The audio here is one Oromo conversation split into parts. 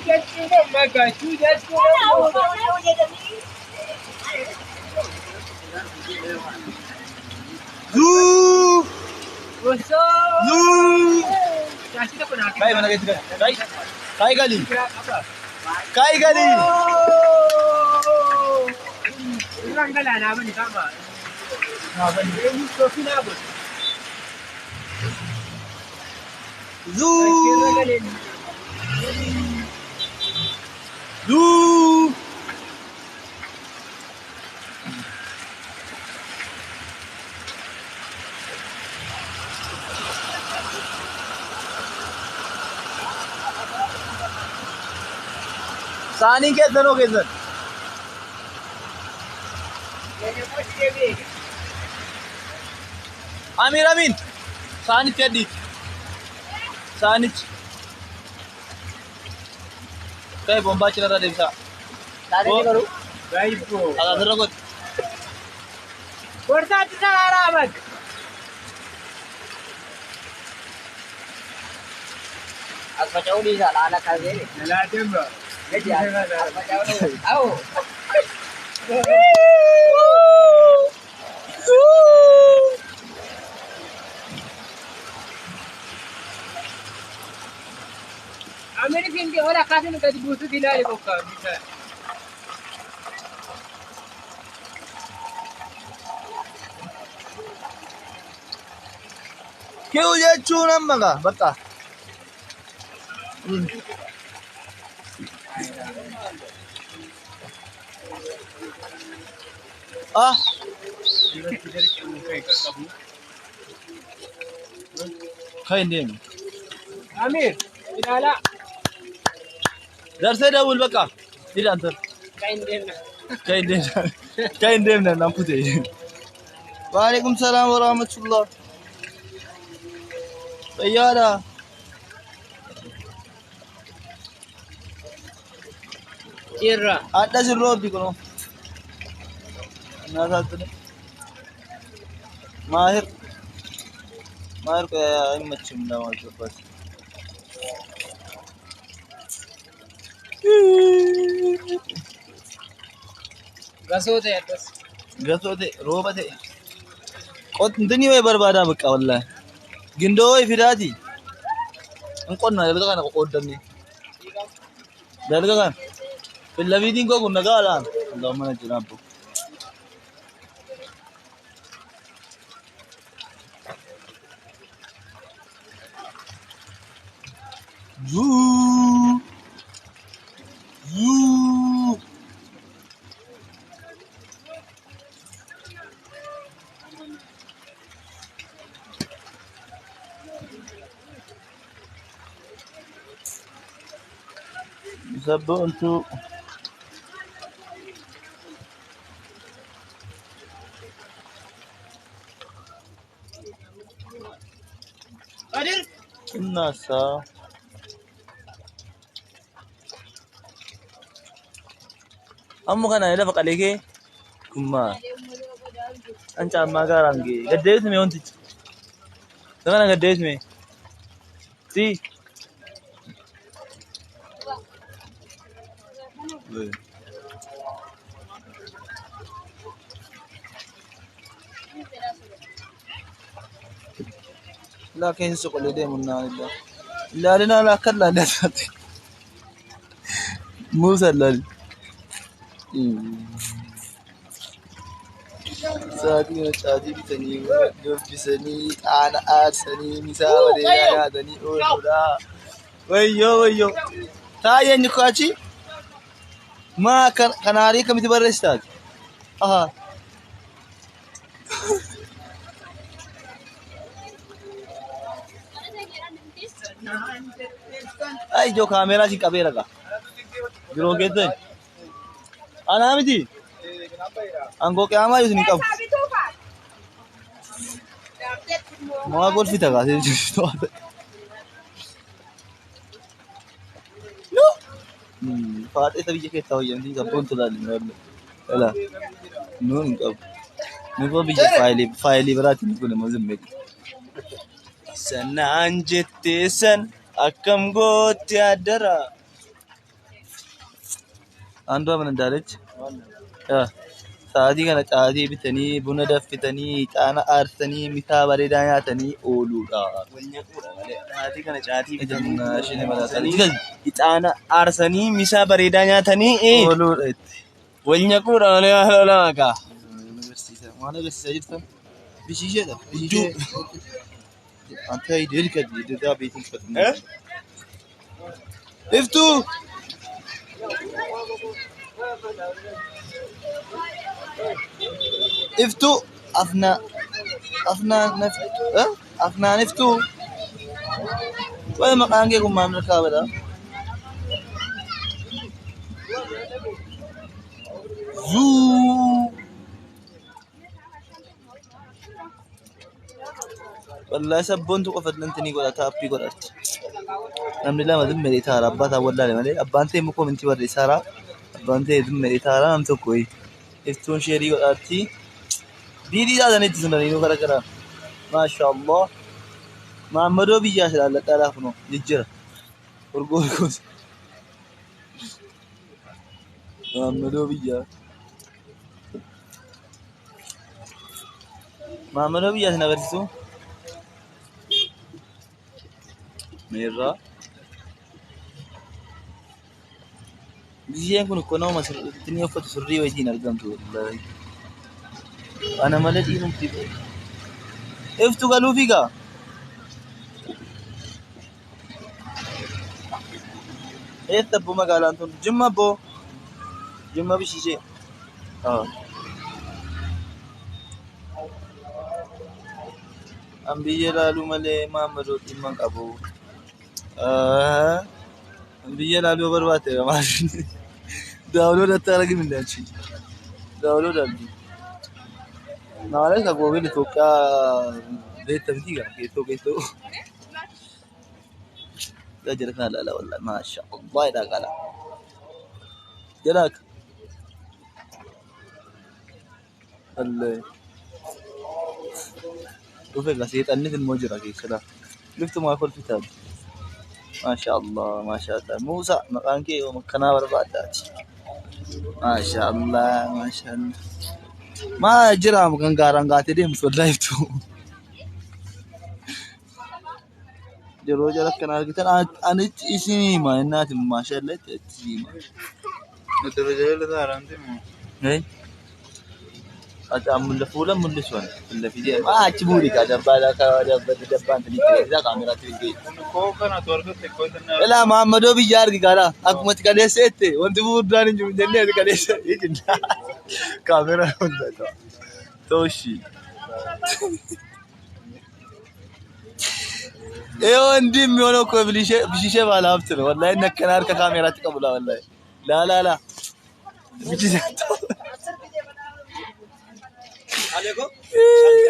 Jechuun makachuu jechuun. Zuu! Osoo. Zuu! Shaashii tokko naa Kai mana keessa gali. Kai. Kai gali. Kai gali. Irraan galaanaa bani kama. Eenyu soofii naa godhu. Zuu! Zuu! Saaniin keessan hoo keessan? Amiir Amiin. Saanitti addiiti. Saanichi. Kai bombaa achirra deebisaa. Saanichi garuu. Asirra godhi. Gorsaatti saraaraa bad. As faca'uu dhiisaa laala kaasee. Laateen ba. Gadi as faca'uu dhiisaa. Awoo. Amiir siin ol akkaatiin gadi buusuuf ilaali bokka. Kiu jechuun amma gaa bakka. Ah, kai hin deemu. Amiir ilaalaa. Darsee dawwil bakka. Hidhaan tar. Kan hin deemne. Kai hin deemne. Kai hin deemne naan kute. Waalaikum salaam wa rahmatullah. Fayyaadha. Jirra. Hadha sin roobdi kunoo. Naasaatti. Maahir. Maahir አይመችም ለማስገባት። Gasoo ta'e akkas. Gasoo ta'e rooba ta'e. Qotni wayi barbaadaa bakka wallaahi. Gindoo wayi fidaati. Hin qonna dalga kana qoqqooddanne. Dalga kana. Fillafiitiin koo kun nagaa laan. Allahumma najjina abbo. Zuu. Zuu. Sabboontuu. Kadir. Innaasaa. Amma kana lafa qalee kee kummaa. An caammaa gaaraan ga'e. Gaddeebisme wantichi. Isa kana gaddeebisme. Si. Laa keessa soqolee deemu naan illaa. Ilaalinaa laa akka ilaalee taate. Muusa ilaali. Sa'aatii kana caatii bitanii, danfisanii, xaana aarsanii, misaa bareedaa nyaatanii ooluudha. Wayyoo wayyoo. Taa'ee eenyu achi? Maa kanaarii akkamitti barreessitaati? Ahaa. Ay ijoo kaameeraa siin qabeera gaa. Biroo keessan. Anaa miti. Aangoo qiyaamaa isin hin qabu. Maa golfita gaa. No. Faaxeeta biyya keessaa hojjetamti sabboon tolaalli Dhala. Nuun hin qabu. Nuun biyya faayilii faayilii biraatiin kun immoo zimmeetu. Sanaan jettee san akkam gootti addara. አንዷ ምን እንዳለች sa'aatii kana caatii bitanii buna danfitanii ixaana aarsanii misaa bareedaa nyaatanii ooluudha. Sa'aatii kana caatii bitanii Isheen malaasaa ixaana aarsanii misaa bareedaa nyaatanii ooluudha itti. wal nyaquudha malee maal oolaa maqaa. Maal agarsiisaa jirtan? Bishiisheedha. Bishishee. Anta deelkati dirraa beetiin uffatu. Iftuu! Iftuu afna afnaan afnaan iftuu. Wayi maqaan kee kun maal kaabadha? Zuu. Wallahi sabboontu qofa lantanii godha taappii godhatti. Namni lama zimmeedhee taara abbaa isaa wallaale malee abbaan ta'e immoo koomentii barreessaara. Abbaan ta'e zimmeedhee taara nam tokko iftuun sheerii godhaatti. Diidii taatanii itti sunanii gara gara. Maasha Allah. Maammadoo biyyaa silaalladhaa kunoo jijjiira. Urgoo urgoos. Maammadoo biyyaa. Maammadoo biyyaa sin agarsiisu. Meerraa. Bisheen kun uffannoo sirriitti ni uffatu sirrii wayitiin argamtu. Ana malee dhiirumti. Iftu galuu fiigaa. Eessa abboo magaalaan tun? Jimma abboo. Jimma bishishee. An biyya ilaaluu malee maammadoo dhimma hin qabu. An biyya ilaaluu yoo barbaadde maal? Download አታደርግም እንደ አንቺ download አድርጊ ማለት ከጎግል ኢትዮጵያ ቤት ተምቲ ጋር ጌቶ ጌቶ ጀረክና ላላ ወላሂ ማሻአላህ ይላቃላ ጀላክ ወላሂ dhufe egaa seexannis immoo jira keessadha. Liftumaa kolfitaati. Maashaallah maashaallah. Muusaa maqaan kee yoom akkanaa barbaaddaati. Maashaallah maashaallah. Maa jira kan gaaraan gaatee deemtu wallahi iftu. Yeroo jala akkana argitan anichi isin hima innaati maashaallah itti hima. Eh? Fuula mul'isu fuula fidee achi buuri kaa dabbaa dabbaan tinitti kaameraatti fiigee. Ilaa Maammadoo biyya argi kaadha akkuma itti kaleesseette wanti gurguddaan hin jiru jennee ati kaleessa kaameraa hunda ta'ushi. ይኸው እንዲህ የሚሆነው እኮ ብሽሼ ባለ ሀብት ነው። ወላሂ ነከናር ከካሜራ ትቀቡላ ወላሂ ላላላ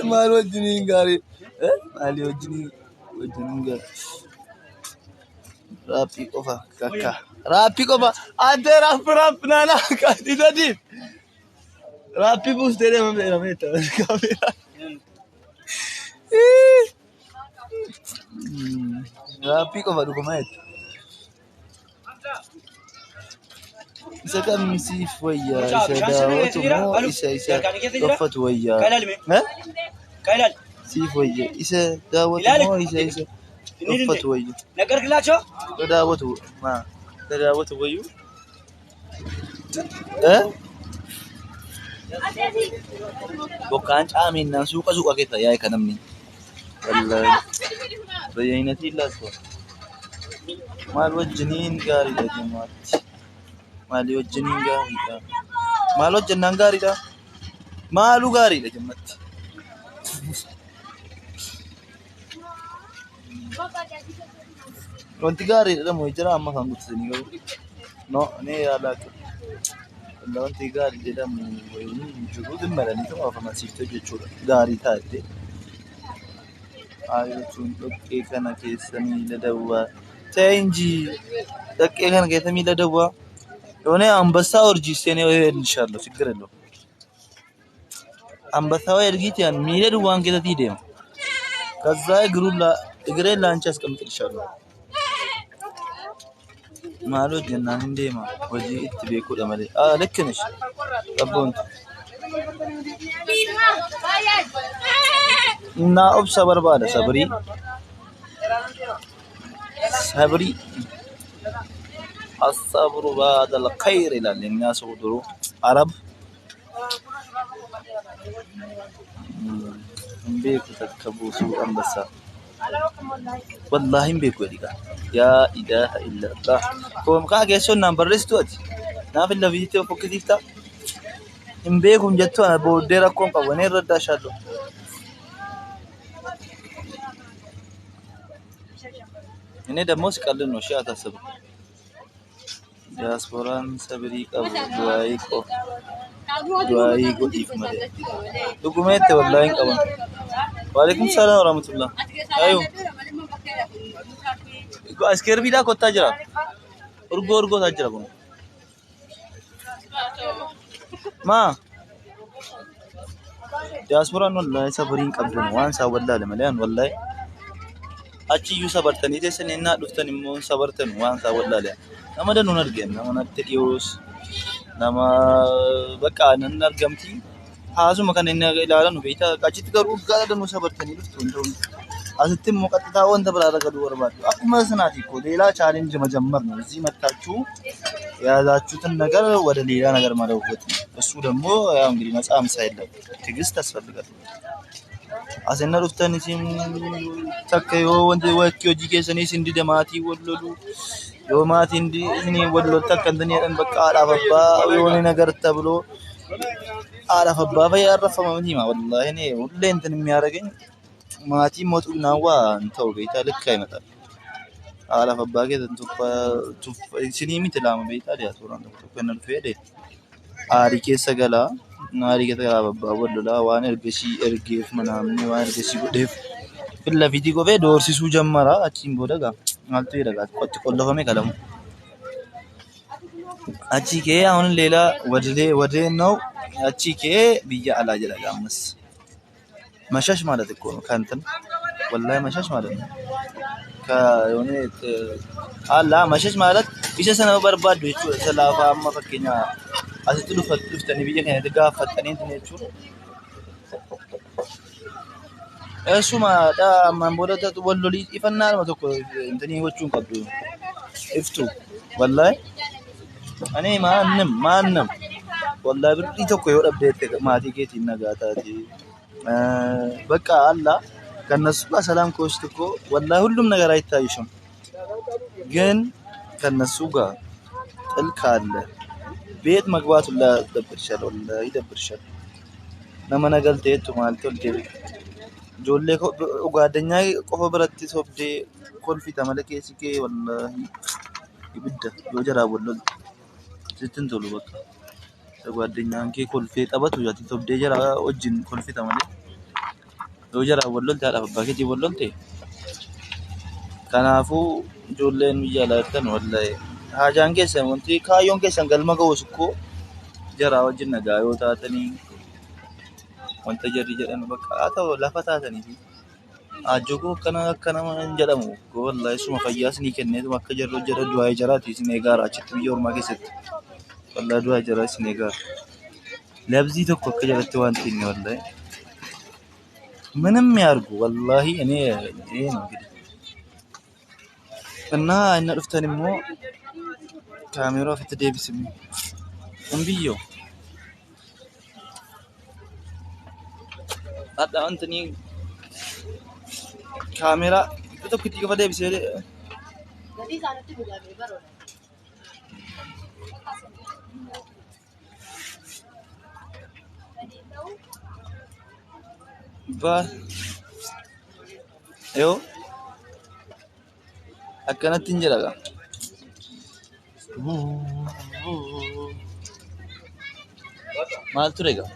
maal wajjiniin gaarii maali wajjiniin wajjiniin gaarii raappii qofa kakka raappii qofa ante raap raap naana kaadidadiif raappii buustee deemamte jedhameetta kaameeraa raappii qofa dhuguma jetta. Isa kam siif wayyaa isa daawwatu moo isa isa uffatu wayyaa? Siif wayya isa daawwatu moo isa isa uffatu wayya? Isa daawwatu maa isa daawwatu wayyu? Bokkaan caamennaan suuqa suuqa keessa yaa'e kan namni. Wallaahi bayyanatii laatu. Maal wajjiniin gaariidha jimmaatti. Maalii wajjiniin gaariidha? Maal hojjennaan gaariidha? Maaluu gaariidha jimmatti? Wanti gaariidha jedhamu jira amma kan guutatanii garuu. No, ni alaaqu. Wanti gaarii jedhamu wayii hin jiru zimmalanii tuma ofamansiiftee jechuudha. Gaarii taate. Haayyotuun dhoqqee kana keessa miila dawwaa. Ta'e inji dhoqqee kana keessa miila dawwaa. የሆነ አንበሳ ወርጂ እኔ እሄድልሻለሁ፣ ችግር የለውም። አንበሳው እርጊት ያን ሚለ ድዋን ጌታ deema. ከዛ እግሩን እግሬን ለአንቺ አስቀምጥልሻለሁ። Maal hojjennaan hin deema hojii itti beekuudha malee. ልክ ነሽ ጠቦንቱ እና obsa barbaada sabrii sabrii አሰብሩ ባደል ኸይር ይላል የኛ ሰው ድሮ አረብ hin takka buusuu አንበሳ wallahi hin beeku jedhi yaa ilaaha illallah koomqaa keessoon naan barreessitu ati naaf illa viitii fokkisiifta hin beeku hin jettu ana booddee rakkoon qabu ani irra daashaadhu እኔ ደግሞ ስቀልድ ነው። እሺ አታስቡ። Diyaaspooraan sabrii qabu du'aayii qofa du'aayii godhiif malee dhugumeette wallahi hin qaban. Waalaikum salaam warahmatullah. Ayo askeerbiidhaa kottaa jira. Urgoo urgootaa jira kun. Maa diyaaspooraan wallahi sabrii hin qabdu waan isaa wallaale malee an wallahi achiyyuu sabartanii teessan innaa dhuftan immoo sabartan waan isaa wallaale. Nama danuun argeen nama natti dhiyoos nama bakka nan argamti haasuma kan inni ilaalan beektaa achitti garuu gara danuu sabartanii dhuftu hin ta'u. Asitti immoo ቀጥታ wanta biraa irra galuu barbaadu. Akkuma sanaati እኮ ሌላ challenge መጀመር ነው። እዚህ መታችሁ የያዛችሁትን ነገር ወደ ሌላ ነገር መለወጥ ነው። እሱ ደግሞ ያው እንግዲህ ነፃ ምሳ የለም፣ ትዕግስት ያስፈልጋል። Asinna dhuftan isin takka yoo wanti wakki hojii keessanii isin dide maatii wal lolu yoo maatiin isinii wal lolu takka እንትን jedhan በቃ haadhaaf abbaa የሆነ ነገር ተብሎ haadhaaf abbaa fa'i arrafama hima wallahi እኔ ሁሌ እንትን የሚያደርገኝ maatii mootummaa waan ta'u beektaa ልክ አይመጣም። Haadhaaf abbaa keessan tuffa isinii miti laama beektaa diyaaspooraan tokko tokko inni dhufee jedhe aarii keessa galaa aarii keessa galaa abbaa wal lolaa waan ergasii ergeef manaamni waan ergasii godheef ፊት ለፊት qofee doorsisuu ጀመረ. Achiin booda gaa maaltu jedha gaa qotti qollofame kalamu. Achi kee አሁን ሌላ ወደ ነው achi kee biyya alaa jedha gaa ammas መሸሽ ማለት እኮ ነው ከእንትን ወላሂ መሸሽ ማለት ነው። ከሆነ አላ መሸሽ ማለት isa sana barbaaddu jechuudha. Isa laafaa amma fakkeenya asitti dhuftanii biyya keenyatti gaafattanii jechuudha. Eessumaadha ammaan booda wal lolii ifannaadhuma tokko intanii gochuu hin qabdu. Iftu wallahi ani maannim maannim wallahi birrii tokko yoo dhabdeette maatii keetiin nagaa taate በቃ አላ ከነሱ ጋር ሰላም ከወስድ እኮ ወላሂ ሁሉም ነገር አይታይሽም። ግን ከነሱ ጋር ጥል ካለ ቤት መግባት ሁላ ይደብርሻል፣ ወላሂ ይደብርሻል። Nama nagalteettu maaltu ol deebi'e ijoollee ጓደኛ qofa biratti sobdee kolfita malee keessi kee wallahi ibidda yoo jaraa wal lolte sitti hin tolu bakka. ጓደኛን kee kolfee taphatu ati sobdee jaraa wajjin kolfita malee yoo jaraa wal lolte haadhaaf abbaa keetiin wal lolte. Kanaafuu ijoolleen biyya alaa jirtan wallahi haajaan keessan wanti kaayyoon keessan galma ga'us እኮ jaraa wajjin nagaa yoo taatanii wanta jarri jedhan bakka haa ta'u lafa taatanii fi ajjogoo akkana akkana hin jedhamu wallahi suma fayyaas ni kenneetuma akka jarri hojjetan du'aa jaraati isin eegaara achitti biyya ormaa keessatti wallahi du'aa jaraa isin eegaara. Labzii tokko akka jalatti wanti inni wallahi ምንም ያርጉ ወላሂ እኔ ይሄ ነው እንግዲህ እና inni dhuftan immoo kaameeraa ofitti deebisime hin biyyoo hadha wantini kaameeraa iddoo tokkotti qofa deebisee Gatii isaanitti dhugamee baroota. Ba yoo akkanatti hin jedha gaa. Maal ture egaa?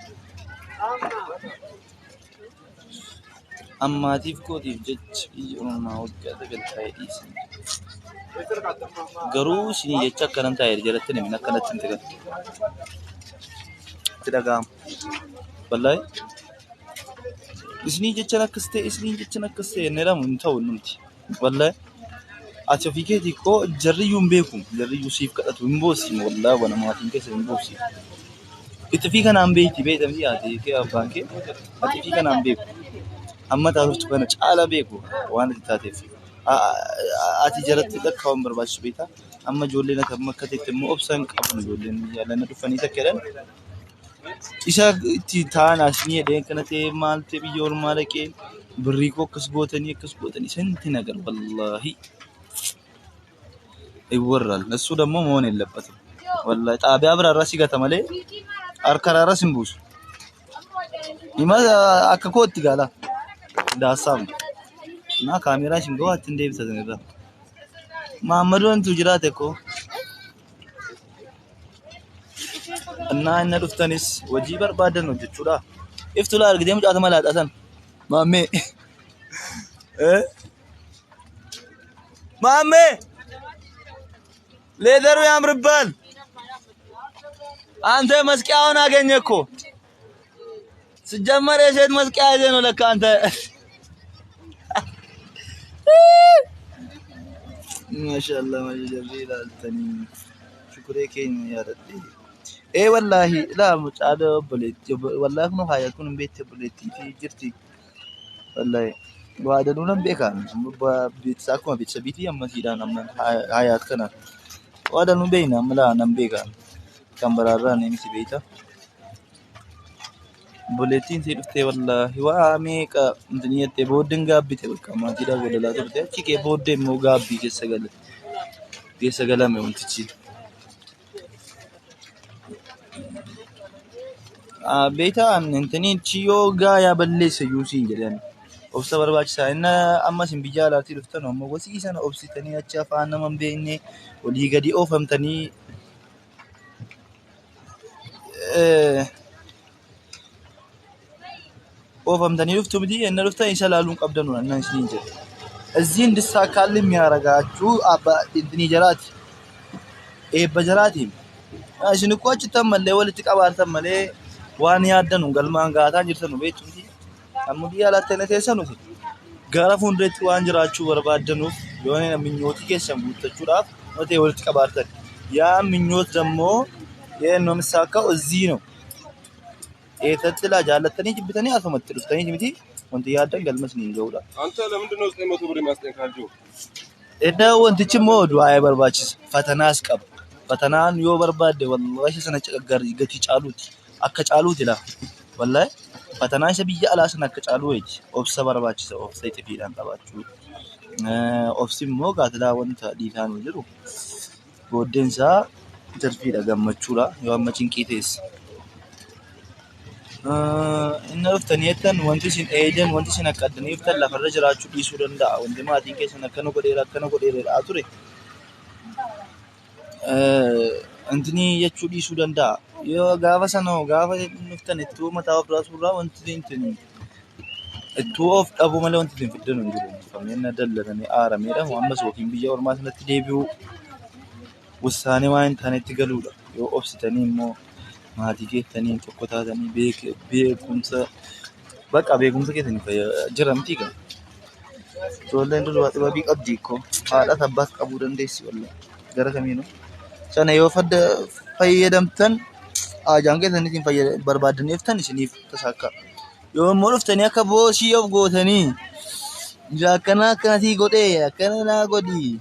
Ammaatiif kootiif jecha biyya ormaa waggaa 9 taa'ee dhiisan. Garuu isinii jecha akkanan taa'ee jalatti himin akkanatti hin tagan. Itti dhaga'ama. Wallahi isinii jechan akkas ta'e isinii jechan akkas ta'e inni jedhamu hin ta'u innumti. Wallahi Ati ofii keetii koo jarriyyuu hin beeku. Jarriyyuu siif kadhatu hin boosimu wallaahi wana maatiin keessa hin boosimu. Itti fi kanaan beekti beektamti haati kee abbaan kee ati fi kanaan beeku. Amma taatuftu kana caala beeku waan ati taateef. Ati jalatti lakkaa'uun barbaachisu beektaa. Amma ijoolleen ati amma akka teette immoo obsa hin qaban ijoolleen yaalana dhufanii takka jedhan. Isa itti taa'an asii jedhee akkana ta'e maal ta'e biyya ormaa dhaqee birrii koo akkas gootanii akkas gootanii santi nagar wallaahi. ይወራል እሱ ደግሞ መሆን የለበትም። ወላሂ ጣቢያ ብራራ ሲገተ መሌ አርከራራ ሲንቡሱ ይማ አከ ኮት ጋላ እንደ ሀሳብ ነው እና ካሜራ ሽንገው አት እንደ ቢተዘነራ መሐመድ ወንቱ ጅራት እኮ እና እነ ዱፍተኒስ ወጂ በርባደን ነው ጀቹዳ ኢፍቱላ አርግዴ ሙጫተ መላጣተን ማሜ እ ማሜ ሌዘሩ ያምርባል። አንተ መስቂያውን አገኘ እኮ ስጀመር የሴት መስቂያ ይዘህ ነው ለካ አንተ። ማሻአላ ማሻአላ ይላልተኒ ሽኩሬ ኬኛ ያረዴ ኤ ወላሂ ላ ሙጫደ obboleetti wallahi kun haayat kun hin beekti obboleettii fi jirti wallahi waa danuu nan beeka beeksisa akkuma beeksisa biitii ammasiidhaan amma hayaat kana waa danuu beekna amma laa nan beeka kan baraarraa ni miti beekta. Obboleettiin sii dhuftee wallaahi waa meeqa intini jettee booddeen gaabbite bakka maatiidhaan godalaa turte achi kee booddee immoo gaabbii keessa gale keessa galame wantichi. Beektaa intini chiyyoo gaayaa balleessa iyyuu siin jedhan obsa barbaachisaa inni amma isin biyya alaatii dhuftan ammoo gosii sana obsitanii achi afaan nama hin beekne olii gadi oofamtanii oofamtanii dhuftu miti inni dhuftan isa laaluun qabdanu annan isiniin jedhe. እዚህ እንድሳካል የሚያረጋችሁ አባ እንትኒ ጀራቲ ኤበ ጀራቲ isin እኮ achitti malee walitti qabaatan malee waan yaaddanu galmaan gaataa jirtanu beektu miti amma biyya alaatti na teessanuti gara fuulduratti waan jiraachuu barbaaddanuuf yoo minyootii keessan guuttachuudhaaf yoo ta'e walitti qabaatan ያ ምኞት ደግሞ ይሄን ነው የሚሳካው እዚህ ነው eessatti laa jaallattanii jibbitanii asumatti dhuftanii miti wanti yaaddan galma isiniin ga'uudha. አንተ ለምንድን ነው 900 ብር የሚያስጠንካቸው? Inni wantichi immoo du'aa barbaachisa. Fatanaas qaba. Fatanaan yoo barbaadde wallahi sana gatii caaluuti. Akka caaluuti laa. Wallahi fatanaan isa biyya alaa sana akka caalu wayiiti. Obsa barbaachisa. Obsa xixiidhaan qabaachuu. Obsi immoo gaatilaa wanta dhiigaan jiru. Booddeen isaa tirfiidha gammachuudha. Yoo amma cinqii teesse. Inni dhuftanii jettan wanti isin eeydan wanti isin akkaddanii dhuftan lafarra jiraachuu dhiisuu danda'a. Wanti maatiin keessan akkana godheera akkana godheera jedhaa ture. Intini jechuu dhiisuu danda'a. Yoo gaafa sana gaafa dhuftan ittuu mataa of raasuurraa wanti intini ittuu of dhabuu malee wanti isin fiddan hin jiru. Kanneen dallananii aarameedha. Ammas yookiin biyya ormaa sanatti deebi'uu ውሳኔ waan hin taanetti galuudha. Yoo obsitanii immoo maatii keessanii tokko taatanii beekumsa bakka beekumsa keessanii jira miti egaa. Ijoolleen dur xibabii qabdi ikkoo haadha abbaas qabuu dandeessi wallahi gara kamiinuu. Sana yoo fayyadamtan haajaan keessan isin barbaaddanii dhuftan isiniif tasaakka. Yoo immoo dhuftanii akka boosii of gootanii akkana akkanatii godhee akkana naa godhi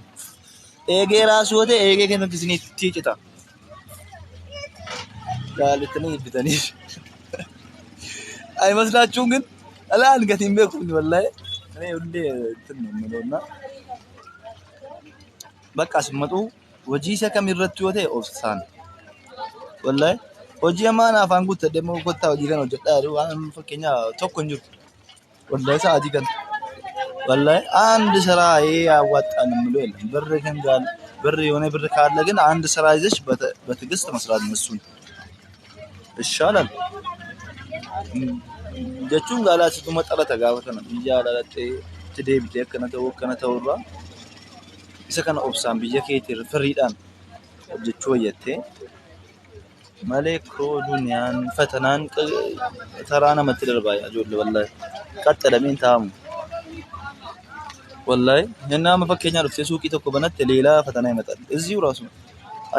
eegee raasuu yoo ta'e eegee keessatti isiniif cita. Jaalatanii jibbitanii. አይመስላችሁም ግን አላ አንገቴን ቤኩኝ ወላሂ እኔ ሁሌ እንትን ነው የምለውና በቃ ስትመጡ hojii isa kamirratti yoo ta'e obsaan wallahi hojii hamaan afaan guuttadhee immoo kottaa hojii kana hojjedhaa jedhu waan fakkeenyaa tokko hin jiru wallahi sa'aatii kana wallahi አንድ ስራ ይሄ ያዋጣል የምለው የለም። ብር ግን ብር የሆነ ብር ካለ ግን አንድ ስራ ይዘሽ በትዕግስት መስራት ነው እሱን ይሻላል። Jechuun gaalaasituma xalata gaafa sana biyya alaatti deebitee akkana ta'uu akkana ta'urraa isa kana obsaan biyya keetii firiidhaan hojjechuu wayyattee malee koo duniyaan fatanaan taraa namatti darbaa ijoollee wallahi qaxxalameen taa'amu. Wallahi yennaa amma fakkeenyaa dhuftee suuqii tokko banatte leelaa fatanaa himatal. Iziyu raasu.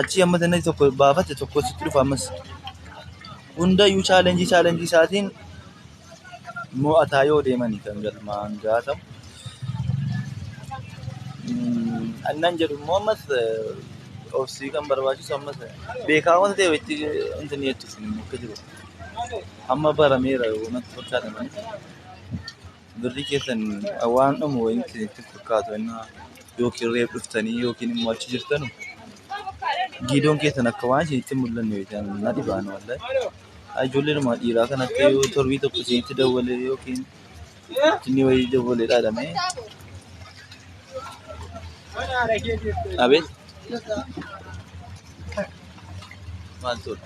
Achii amma inni tokko baafatte tokko sitti dhufa ammas. Hundayyuu chaalenjii chaalenjii isaatiin mo'ataa yoo deemani kan galmaan gaatamu. Annan jedhu immoo ammas obsii kan barbaachisu ammas beekaa wanta ta'e itti intin jettu isin immoo akka jiru. Amma barameera yoo natti fakkaata malee. Birrii keessan waan dhumu wayii itti fakkaatu innaa yookiin reef dhuftanii yookiin immoo achi jirtanu giidoon keessan akka waan isinitti hin mul'anne yookiin na dhibaan wallahi. Ijoolleedhuma dhiiraa kanatti yoo torbii tokko isinitti dawwalee yookiin inni wayii dawwalee dhaadhamee. Abeet. Maal ture?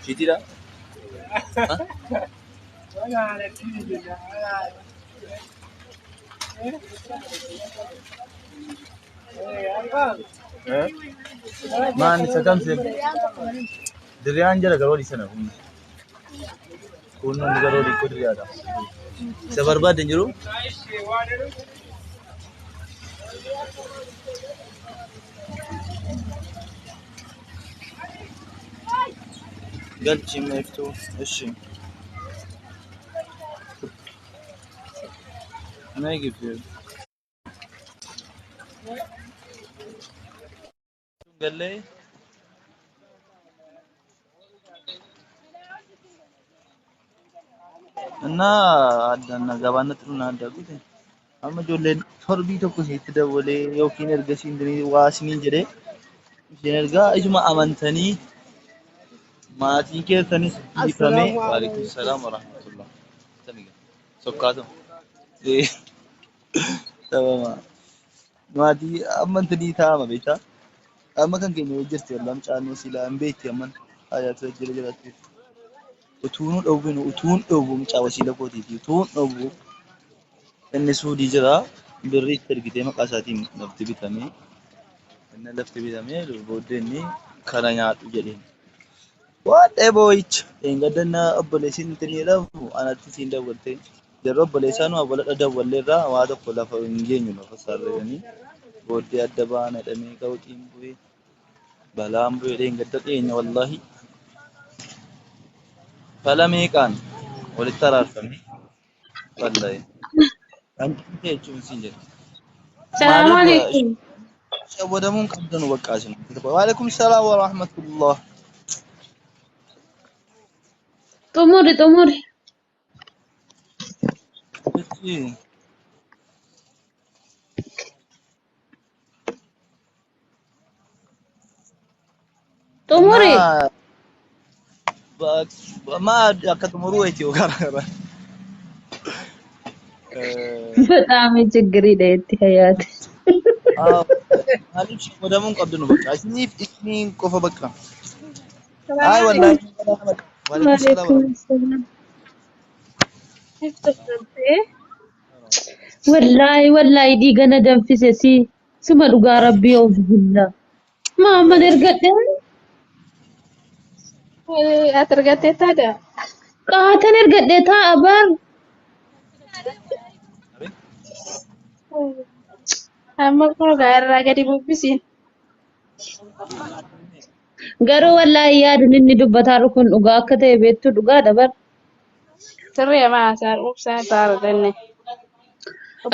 Shiitiidha? Maan isa kam seenu? Diriyaan jira garuu olii sana humna. Kun namni garuu olii koo diriyaadha. Isa barbaadde hin jiru? Galchi meeftuu. Ishi. Mee gibbee. Gallee. እና addan gabaannatti dhumna adda gute. Amma ijoolleen torbii tokko isinitti dawwalee yookiin ergasii waa isiniin jedhee isheen ergaa isuma amantanii maatiin keessanis dhiifamee. Waalaikum salaam wa rahmatullah. Sokkaatuma. Sababa maatii amantanii taa'ama beektaa. Amma kan keenya yoo jirti wallaan caannoo silaa hin beekti amman hayaatu jira jiraatti. Utuu nu dhowwinu utuun dhowwu mucaa wasiila kootiiti utuun dhowwu inni suudii jira birrii itti ergitee maqaa isaatiin lafti bitamee inni lafti bitamee booddee inni kana nyaadhu jedheen. Waadhee boo'icha dheengaddanna obboleessi inni jedhamu anatti siin dawwaltee jarri obboleessaa nu abboladha dawwalleerraa waa tokko lafa hin geenyu lafa sarreedhanii booddee adda ba'an jedhamee qawxiin bu'ee balaan bu'ee dheengadda dhiyeenya wallaahi. Fala meeqaan walitti araarfamee wallahi. Kan ta'e jechuun siin jedha. Salaamu Maaliif alaikum. shawwadamuun qabdanu bakka isin. Waalaikum salaam wa rahmatullah. Xumuri xumuri. Ichi Xumuri. እና ma akka xumuruu wayitii yookaan በጣም ችግር itti hayaate. Maaliif shawwadamuun qabdanu bakka isiniif isiniin qofa bakka. Ay wallahi. Waalaikum salaam wa Waalaikum salaam. Wallaahi wallaahi dhiiga na danfise si suma dhugaa rabbii of billa. Maamman ergadhe Ati argattee taata? qaatan ergadhe taa'a bar. Amma kun irraa gadi bubbisiin. Garuu wallaahi yaadni inni dubbataa jiru kun dhugaa akka ta'e beektu dhugaadha bar. Sirrii maa isaa ubsaa taara danne.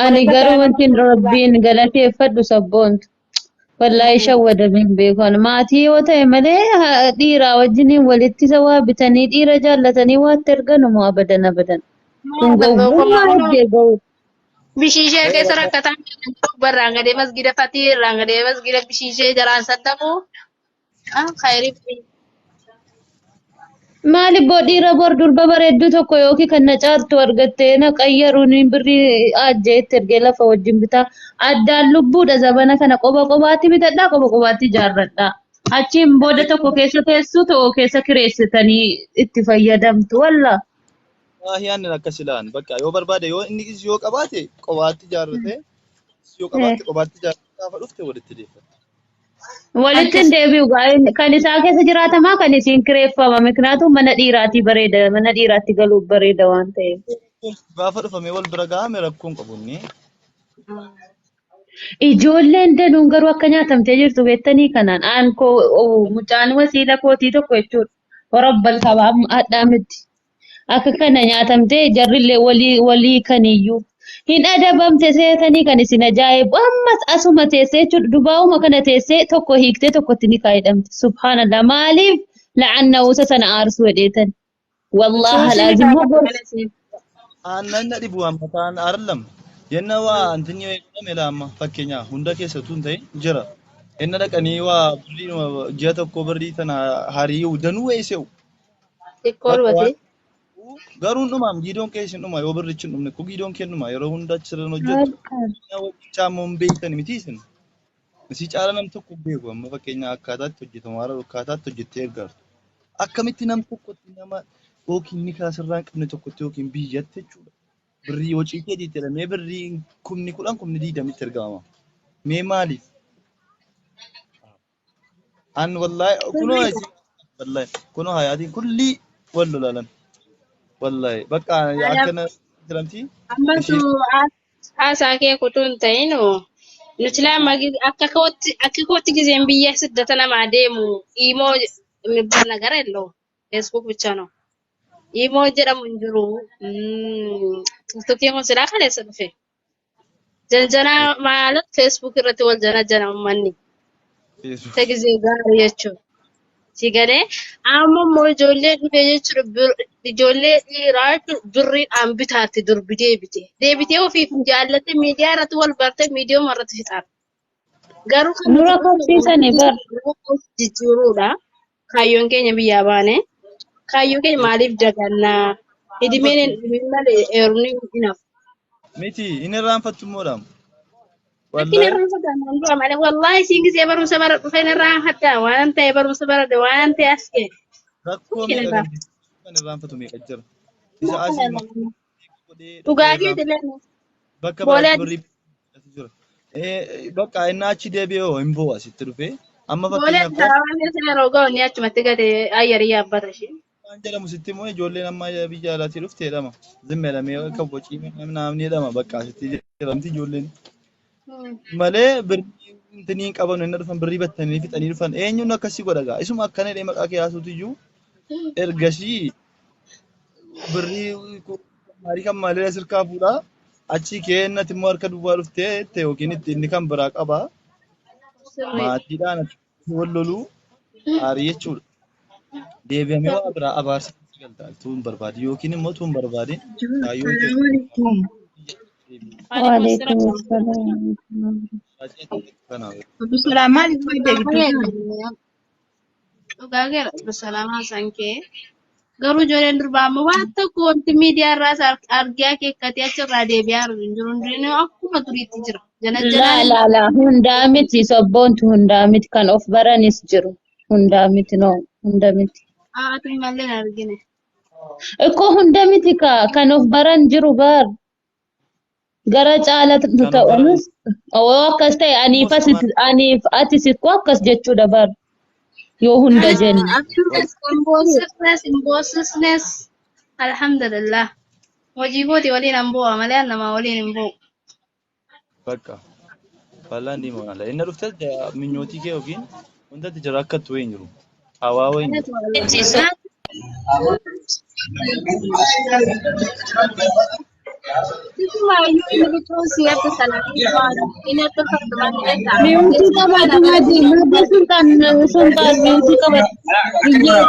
Ani garuu wanti rabbiin galateeffadhu sabboontu. Wallaahi shawwadameen beeku. Ani maatii yoo ta'e malee dhiiraa wajjiniin walitti isa waa bitanii dhiira jaallatanii waatti erganu moo abadan abadan. Kun gowwummaa heddee ga'u. Bishiishee keessa rakkataan barraan gadee masgida fatii irraan gadee masgida bishiishee jalaan saddaqu. Khayrii Maali boo dhiira bor durba bareedduu tokko yookiin kan na caaltu argattee na qayyaruun birrii ajjeetti ergee lafa wajjin bitaa. Addaan lubbuudha zabana kana qoba qobaatti bitadhaa qoba qobaatti ijaarradhaa. Achiin booda tokko keessa teessu tokko keessa kireessitanii itti fayyadamtu walla. Wallahi ani akkas ilaan bakka yoo barbaade yoo inni yoo qabaate qobaatti ijaarrate yoo qabaatte qobaatti ijaarrate gaafa dhufte walitti deeffate. Walitti hin deebi'u gaa'een kan isaa keessa jiraatamaa kan isiin kireeffama. Miknyaatu mana dhiiraatii bareeda mana dhiiraatti galuuf bareeda waan ta'eef. Gaafa dhufamee wal bira gahame rakkoon qabu inni. Ijoolleen danuun garuu akka nyaatamtee jirtu beektanii kanaan aan koo mucaan wasiila kootii tokko jechuudha. Warabbal qaba hadhaa miti. Akka kana nyaatamtee jarrillee walii walii kaniyyuu. Hin adabamte seetanii kan isin ajaa'ibu. Ammas asuma teessee jechuudha. Dubaa'uma kana teessee tokko hiiktee tokkotti ni kaa'idhamte. Subhaanallah maaliif la'anna'uusa sana aarsuu hedheetan. Wallahi Suusiin alaazim isaa hogos. malee siin. Aannan na dhibu amma ta'an arlam. Yenna waa antinni jedhame la amma fakkeenyaa hunda keessattuu hin ta'in jira. Yenna dhaqanii waa birrii ji'a tokko birrii tana hari'uu danuu weesse'u. Xiqqoo Bakka dhufate. waan garuu hin dhumaam giidoon kee isin dhuma yoo birrichi hin dhumne ko giidoon kee dhuma yeroo hunda achirran hojjettu. Hojjechaa immoo hin beektan miti isin. Isii caala nam tokko hin beeku amma fakkeenyaa akkaataatti hojjetamu haala akkaataatti hojjettee ergaartu. Akkamitti nam tokkotti nama yookiin ni kaasirraa hin qabne tokkotti yookiin biyyatti jechuudha. Birrii hojii keetiitti jedhamee birrii 10,000 20,000tti ergama. Mee maaliif? An wallahi kunoo wallahi kunoo hayaatiin kullii wal lolaalan. Wallahi bakka akkana jedhamti. Ammatu haasaa kee kutuu hin ta'in nuti lama akka kootti gizeen biyya siddata namaa deemu iimoo የሚባል ነገር የለውም። ፌስቡክ ብቻ ነው። ኢሞ jedhamu hin jiru. Tiktokiin kun silaa kaleessa dhufe. Janjanaa ማለት ፌስቡክ irratti wal janajjana uummanni. Isa gizee gaarii jechuudha. Si galee amma immoo ijoollee dhufe jechuudha ijoollee dhiiraa jechuudha birriidhaan bitaatti durbi deebite. Deebitee ofiif hin jaallatte miidiyaa irratti wal barte miidiyaa irratti fixaaf. Garuu kan nuti Nura qabsiisanii bar. jijjiiruudha. Kaayyoon keenya biyyaa baane. Kaayyoo keenya maaliif dagannaa? Idimeen hin dhumin malee heerumni hin hafu. Miti inni irraanfattu immoodha. Lakkin Wallahi irraanfataa dura malee wallaahi siin gisee barumsa bara dhufeen irraanfadhaa waan ta'e barumsa baradhe waan ta'e as ga'e. Rakkoo Lakkin meeqa irraanfadha. kan irraanfatu meeqa jira. Isa asii godhee Dhugaa dhaqee keeti illee bakka boolee biraatti birrii jira. Bakka inni achi deebi'ee hoo hin bo'u asitti dhufee. Amma boolee fakkeenyaaf koo Addis Ababaa keessa yeroo ga'u ni achumatti gadi ayyarii yaabbata ishee. waan jedhamu sitti immoo ijoolleen amma biyya alaatii dhufte jedhama. Zimma jedhamee akka bocii namni jedhama bakka asitti jedhamti ijoolleen. Malee birrii intinii hin qaban inni dhufan birrii battanii fixanii dhufan eenyuun akkasii godha gaa. Isuma akkana jedhee maqaa kee haasuutu iyyuu ergasii birrii maalii kan maalii sirkaa fuudhaa achi kee innati immoo harka duwwaa dhuftee itti yookiin itti inni kan biraa qaba Sirriidha. Maatiidhaan wal loluu aarii jechuudha. Deebi'amee waa biraa abaarsa galta tuun barbaadi yookiin immoo tuun barbaadin kaayyoon kee Assalamualaikum. Waalaikum assalam. Kanaaf. Abdusalaam maaliif badde gidduu kana? Dhugaa keera Abdusalaam haasaan kee. Garuu ijoolleen durbaa ammoo waan tokko wanti miidiyaa irraas argee akeekkatee achirraa deebi'aa jiru hin jiru. Hundinuu akkuma duriitti jira. Jana Laa janaan laa laa hundaa miti sobboontu hundaa miti kan of baranis jiru hundaa miti no hunda miti. Haati malee hin argine. Ikkoo hunda miti ka kan of baran jiru bar gara caalatu Kan of baran ta'uunis oo akkas ta'e aniif immoo aniif atis ikkoo akkas jechuudha bar yoo hunda jenne. Hin boosisnes alhamdulillah. Hojii kooti waliin an bu'a malee an namaa waliin hin bu'u. Bakka bal'aan deema ala. Inni dhufte minyootii kee yookiin wanta itti jira akka itti hin jiru. Hawaa wayii hin jiru. Isumaayyuu inni bituu si akka inni akka fardumaan jedha. Mute qabadhu maddi maddi sultaan sultaan mute qabadhu. Biyyee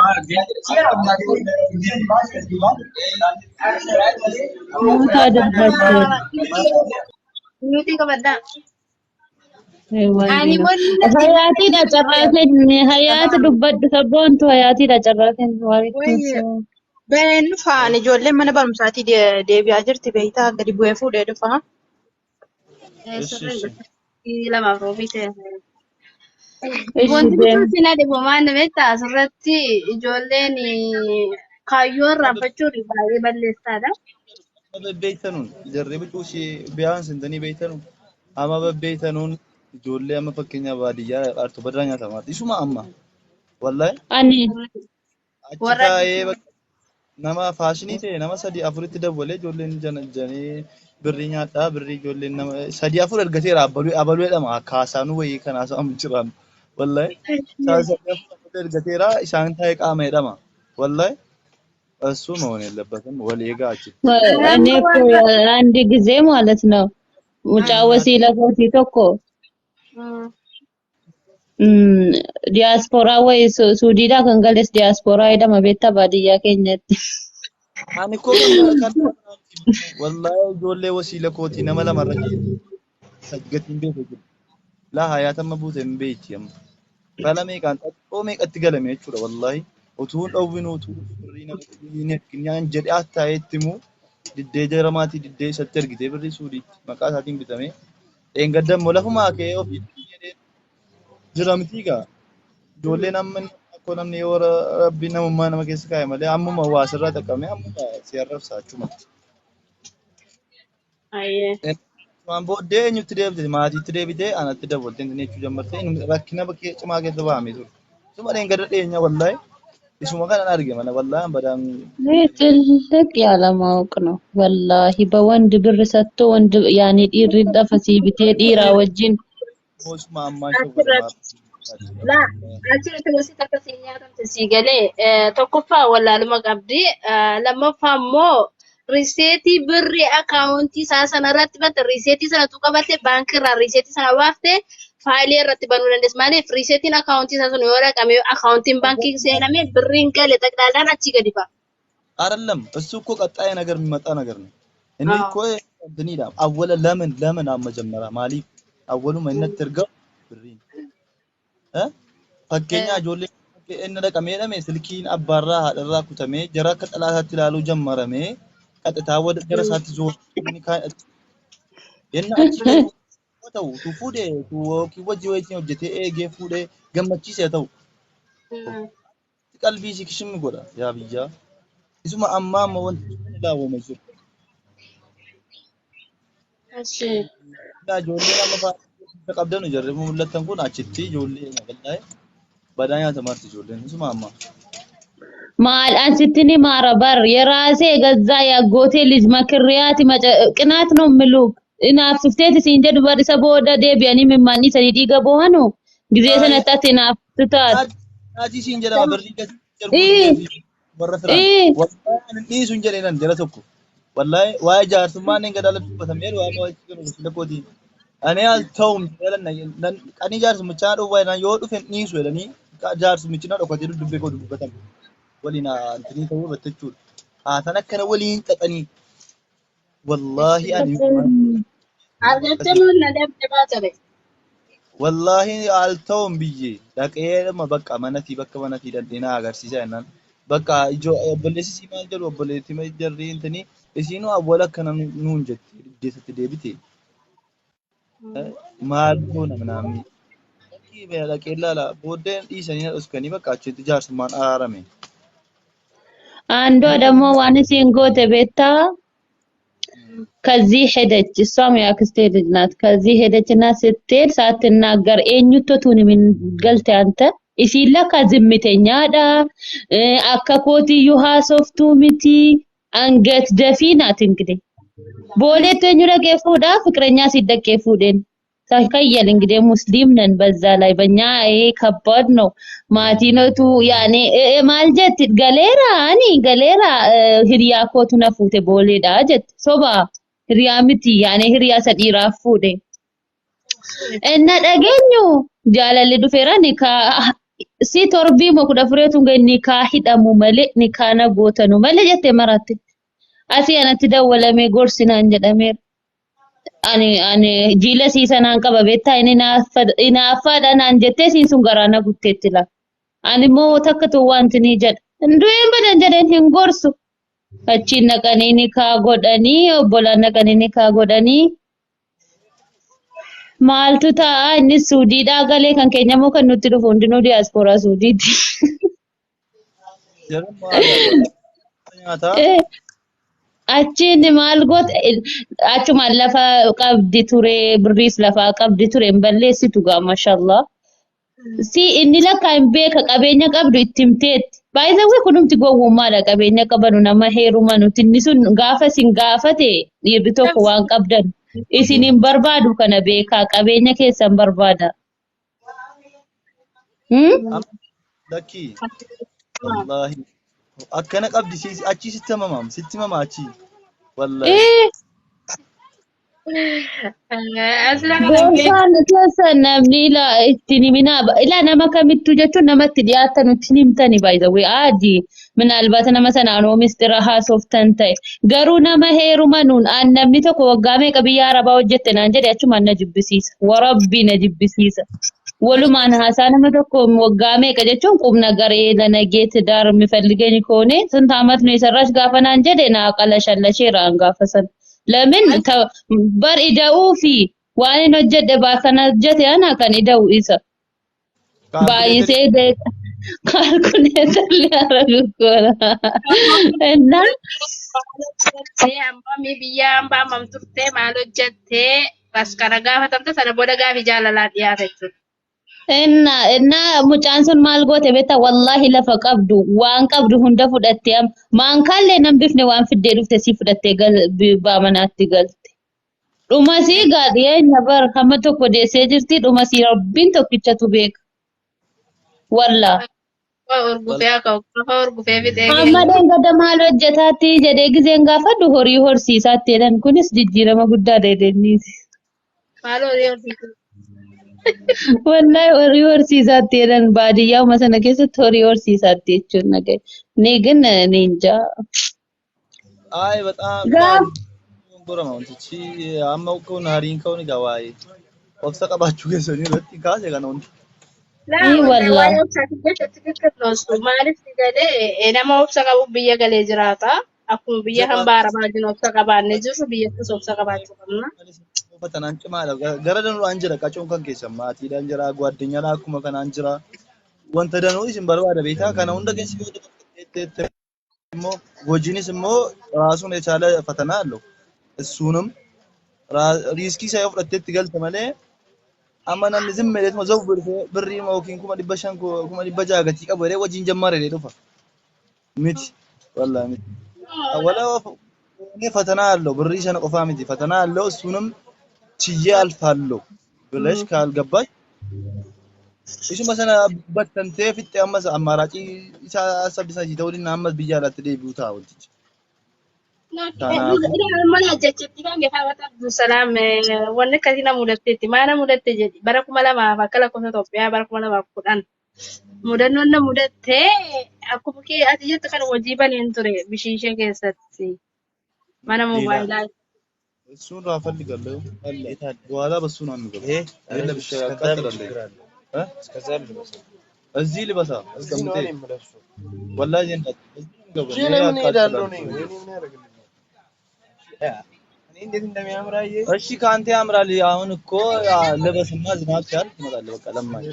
mute dubbatte. Mute qabadhaa. Ani wanni natti Hayaatiidha carraa kenne hayaati dubbadhu sabboontu hayaatiidha carraa kenne waalaikum Wayye salaam. been dhufaan ijoolleen mana barumsaatii deebi'aa jirti beektaa gadi bu'ee fuudhee dhufaa. Ishi ishi. Lamaaf roobii ta'e. Ishi Wanti deem. bituu si na dhibu maal beektaa asirratti ijoolleen kaayyoo irraanfachuun baay'ee balleessaadha. Amma bebbeektanuun jarri bicuu si biyaan sintanii beektanuun amma bebbeektanuun ijoollee amma fakkeenyaaf baadiyyaa qaartu badaa nyaatamaa isuma amma wallahi Ani achi Warra taa'ee bakka Nama faashinii ta'e nama sadii afuritti dawwalee ijoolleen jana janee birrii nyaadhaa, birrii ijoolleen nama sadii afur ergateera. Abaluu abaluu jedhama kaasaanuu wayii kan haasa'amu jiraan, wallahi isaan sadii afur ergateera, isaan taa'ee qaama jedhama, wallahi እሱ መሆን የለበትም። ወል eegaa achitti. እኔ እኮ አንድ ጊዜ ማለት ነው mucaa wasiila kootii tokko diyaaspooraa wayi Suudiidhaa kan gales diyaaspooraa jedhama beektaa baadiyyaa keenyatti. Ani koo kan wallahi ijoollee wasiila kootii nama lama irra gatiin beeku jiru. Laa hayaata amma buute hin beeyti amma. Dhala meeqaan xaxxoo meeqatti galame jechuudha wallahi. Utuu hin dhowwinu, utuu birrii nama hin erginyaan jedhee taa'ee itti himuu diddee, jara maatii diddee, isatti ergitee birrii Suudiitti maqaa isaatiin bitamee dheengadda immoo lafumaa ka'ee ofii jedhee jira miti gaa. Ijoolleen amma akkoo namni yoo rabbi namummaa nama keessa kaa'e malee ammuma waa sirraa xaqqabne ammuma si arrabsa achumatti. Ayyee. Waan booddee eenyutti deebite? Maatiitti deebitee anatti dabaltee inni jechuu jammartee rakkina bakkee cimaa keessa bahamee ture. Isuma dheengadda dhiyeenya wallahi isuma kanan arge mana wallahi badaan. ይህ ትልቅ ያለማወቅ ነው። ወላሂ በወንድ ብር ሰጥቶ ወንድ ያኔ dhiirri lafa sii bitee dhiiraa wajjin Osuma ammaan Achirratti laa achirratti gosi takka siin nyaatamte sii galee tokkoffaa wallaaluma qabdi, lammaffaa immoo riseetii birrii akaawuntii isaa sana irratti batte, riseetii sanatu qabatte, baankii irraa riseetii sana baafte faayilii irratti banuu dandeessa. Maaliif riseetiin akaawuntii isaa sun yoo dhaqame, akaawuntiin baankii seename, birriin gale xaqlaalaan achii gadi ba'a. አይደለም፣ እሱ እኮ ቀጣይ ነገር የሚመጣ ነገር ነው። እኔ እኮ እንትን ይላል አወለ ለምን ለምን መጀመሪያ maaliif awwaluma inni ergamu birriin fakkeenya ijoollee inni dhaqamee dhame silkiin abbaarraa haadharraa kutamee jara akka xalaataatti ilaaluu jammaramee qaxxitaa wada gara isaatti zoor inni kaan inni achi gadi yoo ta'u tu fuudhee tu yookiin wajji wajjin hojjetee eegee fuudhee gammachiisee ta'u qalbii isii kishimmi godha yaa biyyaa isuma ammaa amma wanti kun ilaawwama jiru. Achi. Yaa ijoolleen amma fa'aa qabdan jarri mul'atan kun achitti ijoollee wallahi badaa nyaata marti ijoolleen isuma ammaa. ማል አንስቲኒ ማረበር የራሴ የገዛ ያጎቴ ልጅ መክሪያት ቅናት ነው ምሉ inaafsifteeti siin jedhu bar isa booda deebi'anii mimmaannisanii dhiiga boohanu gizee sanatti ati inaaftu taate. Naatii siin jedhama birrii gadi Ii. warra firaan. Ii. Wallahi ani dhiisu hin jedhee nan jara tokko. Wallahi waa'ee jaarsummaa inni gadaala dubbatamee waa'ee waa'ee kootiin. Ani al ta'u jedhan qanii jaarsumichaa dhufu yoo dhufe hin dhiisu jedhanii jaarsummichi na dhokatee duddubbee koo dubbatame. Waliin antinii ta'uu irratti jechuudha. Haasaan akkana waliin xaxanii. Wallahi ani Argattee moo na dhabde baatare? Wallahi al ta'uun biyye dhaqee bakka manatii bakka manatii dhandhina agarsiisa jennaan. Bakka ijoo obboleessi sii maal jedhu, obboleettii jarri intini isiinuu awwala akkana nuun jette diddeessatti deebite. Maal goona ምናምን dhaqee ilaala booddeen dhiisanii na dhoskanii bakka achitti jaarsummaan araarame. አንዷ ደግሞ waan isiin goote beektaa ከዚህ ሄደች። እሷም የአክስቴ ልጅ ናት። ከዚህ ሄደችና ስትሄድ ሳትናገር eenyutti tun min galte አንተ isiin lakka ዝምተኛadha akka kootiyyuu haasoftuu miti አንገት ደፊ ናት። እንግዲህ ቦሌት eenyu dhaqee fuudha ፍቅረኛ ሲደቄ fuudheen ተከየል እንግዲህ ሙስሊም ነን። በዛ ላይ በእኛ ይሄ ከባድ ነው። ማቲኖቱ ያኔ maal jetti, galeera ani galeera, hiriyaa kootu na fuute booleedha jette. Soba, hiriyaa miti, yaane hiriyaa isa dhiiraaf fuudhe. Inna dhageenyu jaalalli dhufeera nikaa si torbii moo 14tu nikaa hidhamu malee nikaa na gootanu malee jette maratte. Asii anatti dawwalamee gorsinaan jedhameera. Ani jiila siisanaan qaba beektaa, inni inaaffaadha naan jettee siin sun garaa na gutteetti la. Ani immoo takka tu wanti ni jedha. Du'een badan jedheen hin gorsu. Achiin naqanii nikaa godhanii, obbolaan naqanii nikaa godhanii. Maaltu ta'a, inni Suudiidhaa galee, kan keenya immoo kan nutti dhufu hundinuu diyaaspooraa Suudiiti. Jarri maal nyaataa Achiin maal goote, achumaan lafa qabdi ture, birriis lafaa qabdi ture, hin balleessitu gaa mashallah. Si inni lakkaa hin beeka qabeenya qabdu itti himteetti. Baay'ee kunumti gowwummaadha qabeenya qabanu nama heerumanuti. Inni sun gaafa isin gaafate dhiirri tokko waan qabdan isin hin barbaadu kana beekaa qabeenya keessan barbaada. Hmm? Amma lakkii wallaahi akkana qabdi achii sitti himamaam sitti himama achii wallaahi. Ee Asirra kana hin beeku. Gorsaan keessan namni ila ittiin himinaa ila nama kamittuu jechuun namatti dhiyaatan ittiin himtani by the way aadi minaalbaata nama sanaan hoo mistira haasoftan ta'e garuu nama heerumanuun aan namni tokko waggaa meeqa biyya arabaa hojjette naan jedhe achumaan na jibbisiisa warabbii na jibbisiisa walumaan haasaa nama tokko waggaa meeqa jechuun qubna garee lanagee ትዳር የሚፈልገኝ ከሆነ ስንት ዓመት ነው የሰራሽ gaafa naan jedhe naa qalashallasheera an gaafa sana ለምን bar ida'uu fi waan hin hojjedhe baa kana hojjete ana kan ida'u isa Kaalkuleetarii baay'isee kaalkuleetarri arabu goona እና Hammamii biyya hambaa hammam turtee maal hojjettee bas kana gaafatamte sana booda gaafii jaalalaa dhiyaata jechuudha. እና እና mucaan sun maal goote beektaa wallaahi lafa qabdu waan qabdu hunda fudhattee maankaallee nan bifne waan fiddee dhufte si fudhattee baamanaatti galte. Dhumasii gaadhiyeenya bar hamma tokko deessee jirti dhumasii rabbiin tokkichatu beeka. Wallaa. Urgufee akka qofa urgufee fixee Amma geenya. dhengada maal hojjetaatti jedhee gizeen gaafadhu horii horsiisaatti jedhan kunis jijjiirama guddaa dheedhenniiti. Maal horii horsiisu? Wallahi horii horsiisaatti jedhan baadiyyaa sana keessatti horii horsiisaatti jechuun nagaya. Ni ግን እኔ እንጃ። Ay በጣም Gaaf gorama wantichi amma kun hariin ka'uun egaa waa'ee obsa qabaachuu keessanii irratti kaase kana hundi. Laa ni wallahi wallaa. waa'ee obsaatiin jecha ትክክል ነው እሱ maaliif si galee nama obsa qabu biyya galee jiraata. Akkuma biyya hambaa arabaa jiru obsa qabaannee jirru biyyattis obsa qabaachuu qabna. Fatanaan cimaadha. Gara danuudhaan jira qacoon kan keessan maatiidhaan jira gwaddinyaadhaan akkuma kanaan jira. Wanta danuu isin barbaada beektaa kana hunda keessa yoo dabartee immoo hojiinis immoo ራሱን የቻለ ፈተና አለው። እሱንም riiskii isaa yoo fudhattee itti galte malee amma namni zim jedheetuma zawu birrii yookiin 500,000 600,000 gatii qabu jedhee hojiin jammaare jedhee dhufa. Miti wallaahi miti. Wala ፈተና አለው birrii sana qofaa miti ፈተና አለው እሱንም ችዬ አልፋለሁ ብለሽ ካልገባሽ ishuma sana battantee fixxee ammas ammaaraacii isaa saffisa ta'uu dinna ammas biyya alaatti deebi'uu ta'a wantichi. Kanaafuu Mana jechuutti kan gaafata Abdulsalaam wanni akkasii na mudatteetti. Maal na mudatte jedhi bara 2000 akka lakkoofsa Itoophiyaa bara 2010 mudannoon na mudatte akkuma kee ati jettu kan hojii baneen ture bishiishee keessatti mana ሌላ moobaayilaa. እሱን እፈልጋለሁ አለ በኋላ በሱ ነው የሚገባው። የለም እሺ፣ ያቃጥላል። እ? እዚህ ልበሳ አስቀምጤ ወላሂ እንዳት እዚህ ነው የሚገባው። ይሄ ያቃጥላል። እሺ ከአንተ ያምራል። አሁን እኮ ልበስና ዝናብ ሲያልፍ ትመጣለህ። በቃ ለማኝ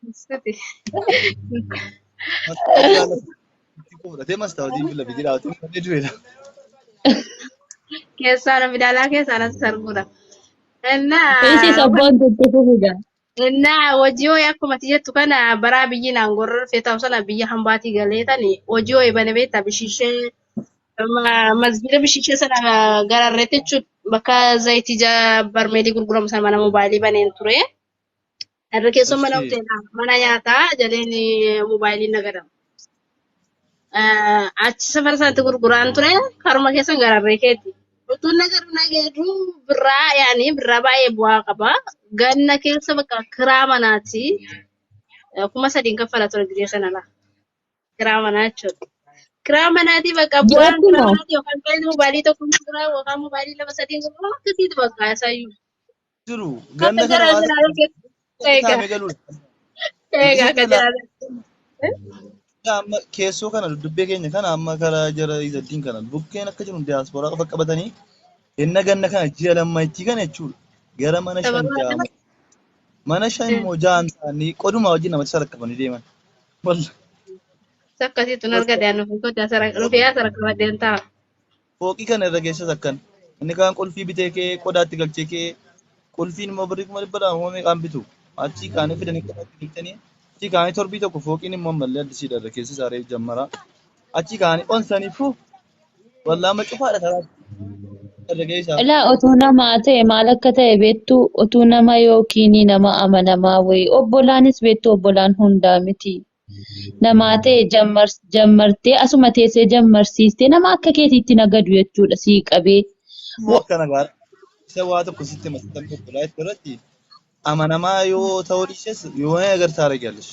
መስታወት ያለ fudhatee mastaawotii fi lafi jiraatu malee du'eera. Keessaa na fidaalaa keessaa na sarguudha. Isi sabboon itti fufiga. Innaa hojii ho'i akkuma ati jettu kana baraa biyyi naan gorra dhufee ta'u sana biyya hambaatii galee tani hojii ho'i bane beektaa bishiishee masgiida bishiishee sana gararreetti jechuun bakka zayitii barmeelii gurguramu sana mana moobaayilii baneen ture. Irra keessoo mana እሺ hoteelaa mana nyaataa jaleen moobaayiliin nagadama. Achi safara sanatti gurguraan ture karuma keessan gararree keeti. Utuu nagaru nagadu birraa yaani birraa baay'ee bu'aa qaba. Ganna keessa bakka kiraa manaati. 3,000 kaffala ture gisee sana laa. Kiraa manaa jechuudha. Kiraa manaati bakka bu'aan Ji'aatti kiraa moo? manaati yookaan ta'e moobaayilii tokko gurguraa yookaan moobaayilii lama sadiin gurguraa akkasiitu bakka isayyuu. jiru Akka ganna kana jara waan jiraatu keessa egaa taa'ame galuudha. egaa Gisee akka kana jiraatu. amma keessoo kana duddubbee keenya kana amma karaa jara izaddiin kana bukkeen akka jiru diyaaspooraa qofa qabatanii inna ganna kana ji'a lammaittii kana jechuudha. Gara mana shan Sababa ja'a mana shan immoo ja'an ta'anii qoduma wajjin namatti saraqqabanii deeman. Walla akkasiitu hin argate ani ofii kootii asara dhufee asara qabadheen ta'a. fooqii kana irra keessas akkan. Inni kaan qulfii bitee kee qodaatti galchee kee qulfiin immoo birrii 200,000 moo meeqaan bitu. Achii kaanii fidanii qodaatti galchanii achii kaanii torbii tokko fooqiin immoo ammallee addisiidha irra keessi isaa reef jammara. Achii kaanii onsanii fuu wallaa amma cufaadha karaa irra keessa. Ilaa otuu namaa ta'e maal akka ta'e beektu otuu nama yookiin nama amanamaa wayii obbolaanis beektu obbolaan hundaa miti. Namaa ta'e jammartee asuma teessee jammarsiistee nama akka keetiitti nagadu jechuudha sii qabee. Immoo akkana gaara. Isa waa tokko sitti hima sitti obbolaa irratti amanamaa yoo ta'uu dhiises yoo agartaa argalish.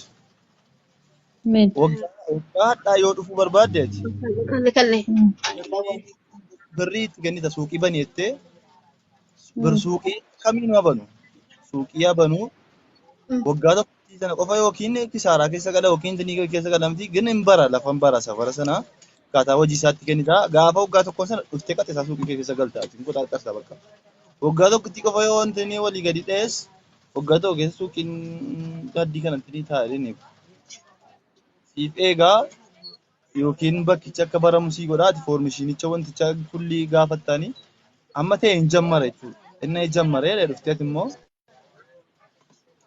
Min. Waggaa waggaa hadhaa yoo dhufuu barbaadde ati Kalle kalle. Birrii itti kennita suuqii bani jettee bir suuqii kamiin haa banu suuqii haa banu waggaa tokko sana qofa yookiin kisaaraa keessa gala yookiin tinii keessa gala miti gin hin bara lafa hin bara safara sana akkaataa hojii isaatti kennita gaafa waggaa tokko sana dhuftee qaxxisaa suuqii kee keessa galta ati hin qoxaaxarta bakka waggaa tokkotti qofa yoo wanti walii gadi dha'es waggaa tokko keessa suuqiin gaddii kanatti ni taa'e ni siif eegaa yookiin bakkichi akka baramu sii godha ati foormishinicha wanticha kullii gaafattaanii amma ta'e hin jammara jechuudha. Inni hin jammaree dhuftee ati immoo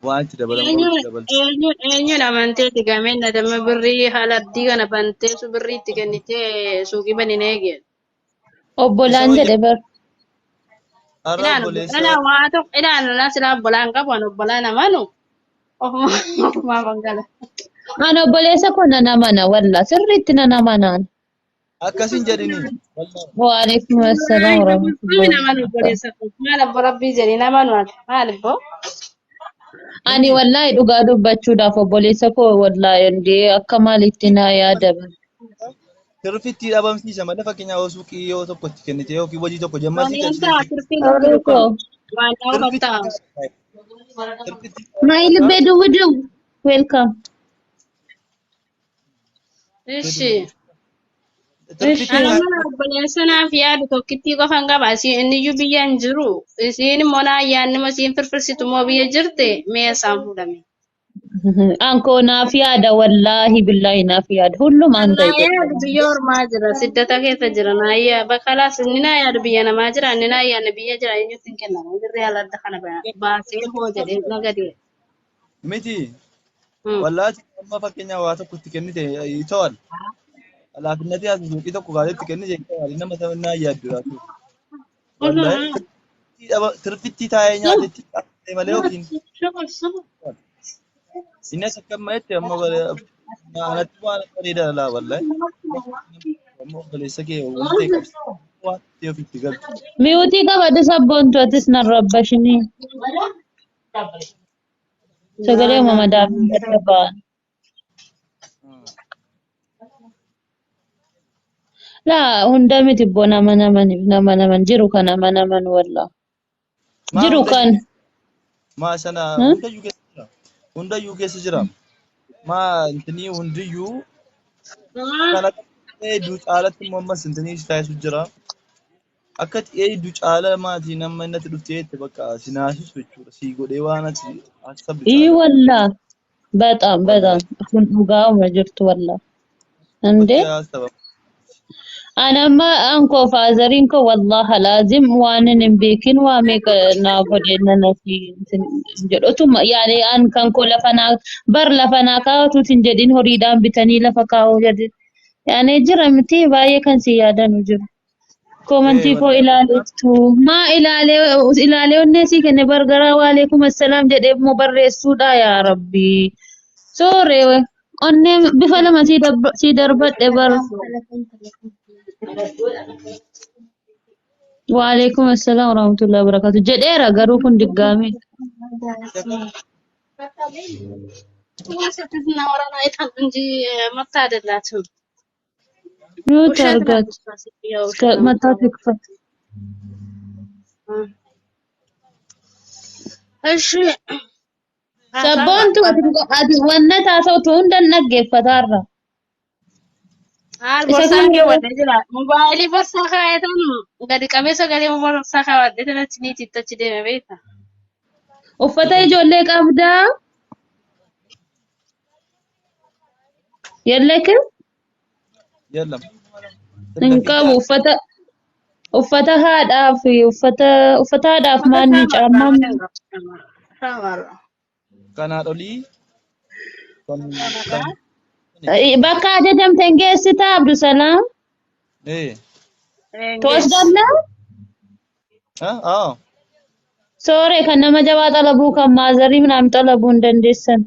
waan itti dabalamu qabu itti dabalta. Eenyuun eenyuun amanteeti gameen adama birrii haala abdii kana bantee su birrii itti kennitee suuqii banin eege. Isa Obbolaan wayya jedhe bar. har'a Ilaan obboleessa ilaan waa tokko ilaan na silaa obbolaan qabu an obbolaan amanu ofuma ofumaa bangala. An obboleessa koo nan amana walla sirriitti nan amanaan. Akkas hin jedhini. Wallahi. Waalaikum assalaam Min warahmatullahi amanu wabarakatuh. obboleessa koo maal abbo rabbii jedhi namanu ati maal abbo. Ani Miti wallaahi dhugaa dubbachuudhaaf obboleessa koo wallaahi indee akka maalitti naa yaadama. Tirfitti dhabamsiisa malee fakkeenyaaf yoo suuqii yoo tokko itti kennite yookiin hojii tokko jammarsiite Waliin achi ta'a teessee tirfiin hin Sorry jiru kun koo. waan dha'u tirfitti qabtaa. tirfitti My bedu welcome. Ishi. tirfitti Ani mana obboleessa naaf yaadu tokkittii qofan qaba. Isiin inniyyuu biyya hin jiru. Isiin immoo naa yaadni immoo isiin firfirsitu immoo biyya jirte mee isaan fuudhame. Ankoo naaf yaada wallaahi billaahi naaf yaada. Hullum Kan anta naa yaadu Itoophiyaa. biyya ormaa jira. Siddata keessa jira. Naa yaa bakkalaas inni naa yaadu biyya namaa jira. Inni naa yaadne biyya jira. Eenyutti hin kennamu. Birrii haala adda kana baasee hoo jedhee na gadi. Miti wallaahi amma fakkeenyaaf waa tokko itti kennite itawal alaafinnati as suuqii tokko kaasee itti kennite itawal nama sana yaaddu laatu. Wallaahi tirfitti taa'ee nyaatetti dhaabbatee malee yookiin inni as akka amma jette amma anatti waan bareedaa laa wallaahi. Amma obboleessa kee wanti ta'e qabsi waan ta'e ofitti galtu. Miyuutii qabadhu sabboontu atis nan rabbashinii. Sagalee uumama daafii adda ba'an. Laa hunda miti bbo nama naman nama naman jiru kan nama naman wallaa. Maa Jiru hundayyuu kan. maa sana Hmm? hundayyuu keessa jira. Hundayyuu keessa jira. Maa intinii hundiyyuu kan akka hedduu caalatti immoo ammas intinii si taasisu jira. Akka ati eeydu caala maatii nama innatti dhuftee jette bakka si naasisu jechuudha. Sii godhee waan ati hassabdu Ii caala. wallaa. Bexaam Wallahi. bexaam kun dhugaa'uma jirtu wallaa. Indee Wajji haasaba. Ani amma ankoo faazariin koo wallahi laazim waan hin beekin waa meeqa naa godhe nana fi jedhu otuma yaani an kan koo lafa naa bar lafa naa kaa'atuutiin hin jedhin horiidhaan bitanii lafa kaa'uu jedhe yaani jira miti baay'ee kan si yaadanu jiru. Ee Koomantii koo wallahi. ilaaltu maa ilaalee ilaalee onnee sii kenne bargaraa waaleekum assalaam jedhee immoo barreessuudha yaa rabbii. Sooree onnee bifa lama sii darbadhe bar. Waaleekum assalaam warahmatullahi wabarakatuh jedheera garuu kun diggaamee. እንጂ መብት አይደላትም። Mute ውሸት ናት argat እሷ ሴትዮዋ ውሸት ነው mataa የምታወራው። tikfat. እሺ ሀሳብ Sabboontu ati wanna taasiftu hunda hin dhaggeeffataarra. Haal Isa borsaa kam keewwadhee jira. Mobaayilii borsaa kaayatan gadi qabee sagalee borsaa kaawwadhee achi niitiitti achi deeme beekta. Uffata ijoollee qabdaa? Yelleke Yallam. hin qabu uffata. Uffata haadhaa fi uffata uffata haadhaaf Uffata maanni shaamarraa caammaan malee hin qabu. Shaamarraa. Kan haadholii kan kan Shaamarraa. Bakka ajajamte hin geessitaa Abdusalaam? eh Hin geessu. Toosdallaa? ah ah Soore kan nama jabaa xalabuu kan maazarii minaan xalabuu hin dandeessan.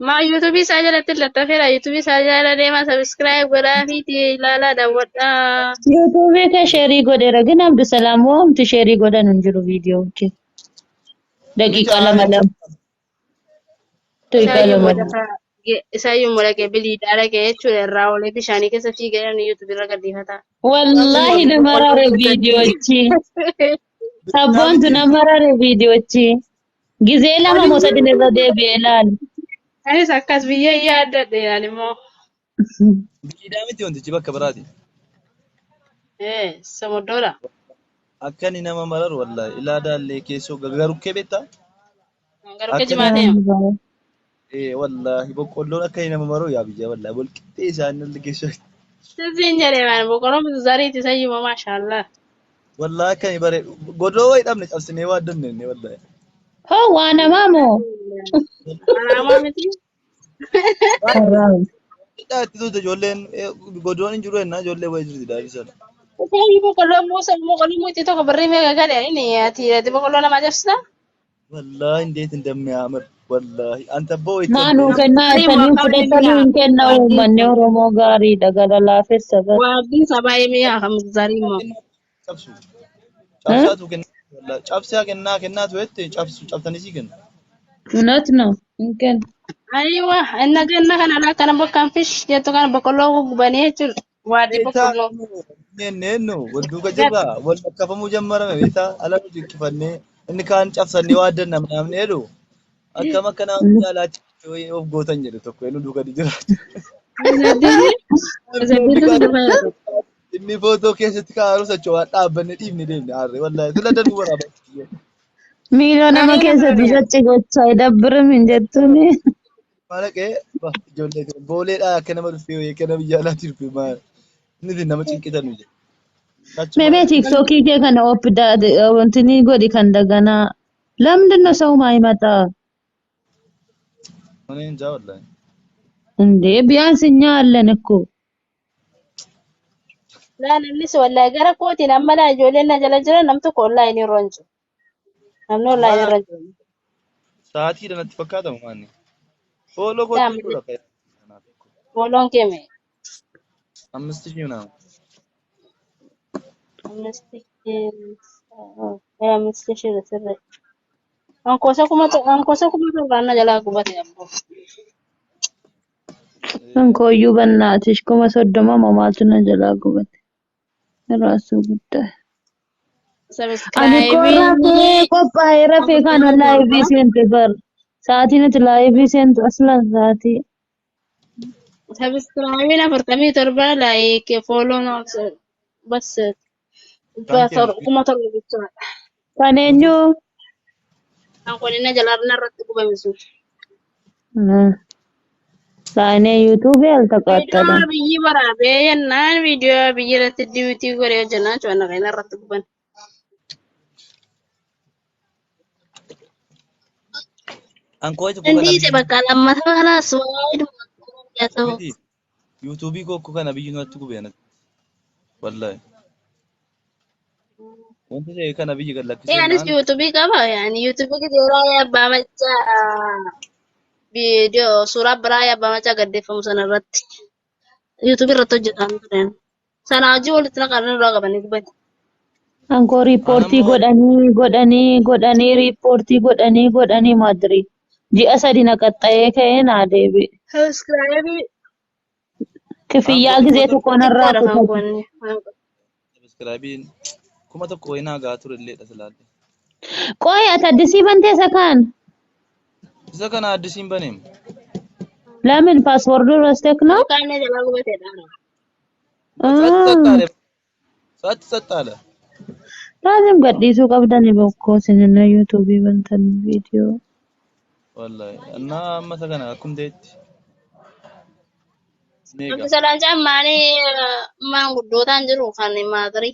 Maa yuutuubii isaa jalatti lattafeera. Yuutuubii isaa jala deemaa sabiskiraayib godhaa fi ilaalaa daawwadhaa. Yuutuubii kee sheerii godheera gin Abdusalaam woomti sheerii godhan hin jiru viidiyoo kee. Miti Daqiiqaa lama aani lama. Daqiiqaa Isaayyuu lama lama. dhaqee isaayyuu dhaqee biliidhaa dhaqee jechuudha irraa oolee bishaanii keessa fiigee yuutuubii irra gadhiifata. Wallaahi nama rare viidiyoochi. Biliidhaa Sabboontu miti. nama rare viidiyoochi. Gizee lama moo sadin irra deebi'ee ilaali. Anis akkas biyya yaaddadhe ani immoo. Biliidhaa miti wantichi bakka biraati. Ee somoddoodha. Akka inni nama mararu wallaahi ilaa daallee keessoo gagarukkee beektaa? Garuu Akka jimaa inni deema. ee wallaahi boqqolloon akka inni nama mararu yaa biyya wallaahi walqixxee isaanii illee keessoo. Sisiin jedhee maal boqqolloon zariiti sayyuma maashaallah. Wallaahi akka inni bareedu godoo wayii dhabne cabsinee waa dandeenne wallaahi. Hoo waa namaa moo? Anaamaa miti. Harraam. Hidhaa itti turte ijoolleen godoon hin jiru ennaa ijoollee wayii jirti daadhii sana. Isaayyuu boqqolloo muusa boqqolloo muuxii tokko birrii meeqa gale inni ati ati boqqolloo lama cabsita? Wallaahi እንዴት እንደሚያምር wallaahi anta boo itti Maanuu kennaa Birrii jettanii moo akkamitti fudhatanii mi'a? hin kenna Waaddiin uummanni Oromoo gaariidha gara laafessa bara. waaddiin sabaa mi'a kam zarii moo? cabsu cabsaatu kennaa wallaahi cabsaa kennaa kennaa turetti cabsu cabsanii sii kennu. እውነት ነው hin kennu. Ayiwa inna ganna kana alaa kana bokkaan fish jettu kana boqqolloo guggubanii jechuudha. Waaddii Beektaa boqqolloo. neennu wal duuka jirra wal lakkafamuu jammarame beektaa ala nuti hikkifannee inni kaan cabsannee waa danna namni jedhu akkam akka nama jaalaachi of gootan jedhe tokko inni duuka ni jiraatu. Zaddiitu si dhufa jedhu. Inni footoo keessatti kaa'aru socho'aa dhaabbanne dhiibne deemne harree wallaahi sila danuu waraabaa. Miila nama Ani keessatti nama sochi gochaa dabbirim hin jettuuni. Maalaqee ijoollee kana booleedhaa akka nama dhuftee wayii akka nama biyya alaatti dhufe maal inni nama cinqitan jedhe. Mee mee tiiktookii kee kana op wanti ni godhi kan daganaa. ለምንድን ነው ሰው ማይመጣ እኔ እንጃ ወላሂ እንዴ? ቢያንስ እኛ አለን እኮ። Laa namnis wallahi gara kootiin amma laa ijoolleen na jala jiran nam tokko online irra hin jiru. Namni online irra hin jiru. Sa'aatii natti fakkaatamu maanni. Fooloo Daa kootii malee jechuudha. fooloon kee mee? አምስት ሺህ ምናምን Amasti አምስት ሺህ sirri. Ankosa kuma ankosa kuma torbaan na jalaa gubate abboo. Ankooyyuu በእናትሽ 30,000 moo maaltu na jalaa gubate? ራሱ ጉዳይ። Ani koo rafee Sabiskiraayibiin qophaa'ee rafee kana afurtamii laayivii torba. seente bar. Sa'aatiin ati laayivii seentu aslan sa'aatii. Sabiskiraayibiin 47 laayik fooloon bas 700,000 jechuudha. Kan eenyu? Kan kun inni jalaa irratti gubame sun. Saanee yuutuubii Viidiyoo አልተቃጠለም። biyyi waraabee jennaan viidiyoo biyyi irratti diiwitii godhee hojjennaan jechuudha kan irratti guban. Ankoo tokko kana Inni bakka lammataa kanaas waa'ee ta'u. miti yuutuubii koo kana biyyi natti gube anatti wallahi wanti ta'e kana biyyi gad lakkisee Anis naan yuutuubii qaba. Yaani yuutuubii yeroo abbaa machaa viidiyoo suuraa biraa abbaa machaa gaddeeffamu sana irratti yuutuubii irratti hojjetan turan. Sana hojii walitti naqanii irraa qabanii guban. Ankoo riippoortii anammoo godhanii godhanii godhanii riippoortii godhanii godhanii maadiri. Ji'a sadi na qaxxa'ee ka'ee naa deebi'e. Sabiskiraayibii Kifiyyaa ankoo gizee kuma tokko narraa xiqqoodha kan kutatu. koonni. sabiskiraayibiin 1000 wayii naa gahaa ture illee silaalle. Qoy ati addisii bantee isa kaan? Isa kana addisiin baneem ለምን ፓስወርዱ ረስተክ ነው? Kaan jalaa gubateedha. ጸጥ ጸጥ አለ ጸጥ ጸጥ አለ። Laazim gadhiisuu qabdani bokkoo isin yuutuubii bantan viidiyoo. Wallahi እና amma isa kana akkum ta'etti Meeqa? Abdusalaam caammaan maanguddootaan jiru kan maatirii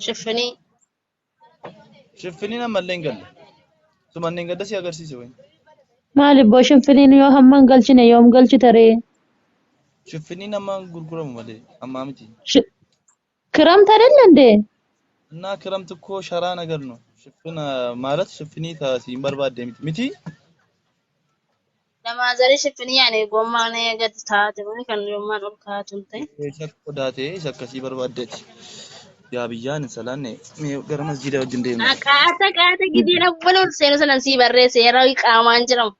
shiffinii. Shiffiniin ammallee hin galle. Sumanneen gadda si agarsiise wayi. Maali boo shinfiniin yoo hamma hin galchine yoom galchita ree? Shiffiniin amma gurguramu malee ammaa miti. ክረምት አይደል እንዴ? እና ክረምት እኮ ሸራ ነገር ነው። ሽፍን ማለት ሽፍኒ ሲን barbaadde miti miti. Lamaazarii shiffinii yaani gommaan gadi taa'aa jiru kan gommaan ol kaa'atu hin ta'e. Isa qodaa ta'e isa akkasii barbaaddeeti. Yaa biyyaan hin salaanne mee gara masjiida wajjin deemna. Qaata qaata gidiin awwala ol seenu sanan sii barreesse yeroo qaamaan jedhamu.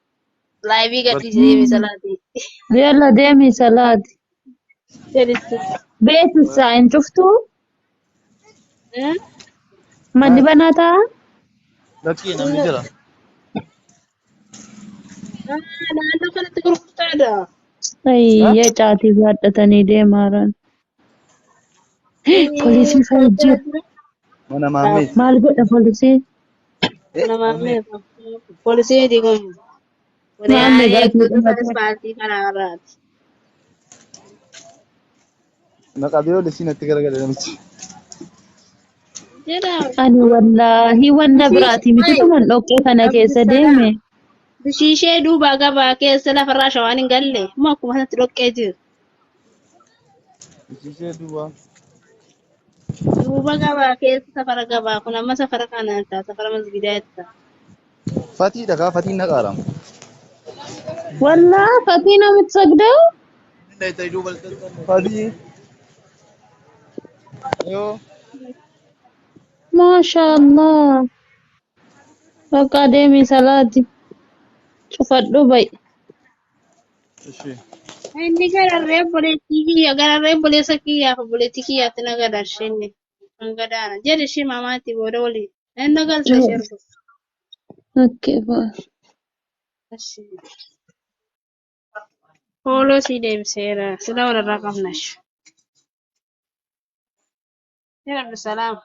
Laayivii gadhiisee deemi salaatii. Yalla deemi salaati. Jedhitti. Beeksisa hin cuftuu? Manni banaa ta'a? Lakkii namni jira. Naannoo kanatti gurgurtaadha. Ayya caatii baadhatanii deemaaran. Poolisii fa'i jira. Mana maammeeti. Maal godha poolisiin? Mana maammee poolisii miti kun. Kun Maammee gaatii eegdota dhumate. ispaaltii kanaa irraati. Maqaa biroo lisiin natti garagale namichi. Jedha. Ani wallaahi wanna biraati miti tuman dhoqqee kana keessa deeme. Bishiishee duuba gabaa keessa lafarraa shawaan hin galle. Moo akkuma sanatti dhoqqee jiru. Ishee duwwaa. Duuba gabaa keessa safara gabaa kun amma safara kana ta'a safara masgidaa ta'a. Fatii dhagaa fatiin naqaaramu. Wallaa fatii ነው የምትሰግደው? Fatii. Yoo. ማሻአላህ በቃ deemi salaati. Cufadhu ba'i. Ishee. Inni gararree obboleettii kiyya gararree obboleessa kiyyaaf obboleettii kiyyaatti na gadarshe inni kan gadaana jedhe ishee maamaatti booda waliin inni galcha ishee erga. Okay, bye. Hooloo sii deebiseera sila walirraa qabna. Jedha Abdusalaam.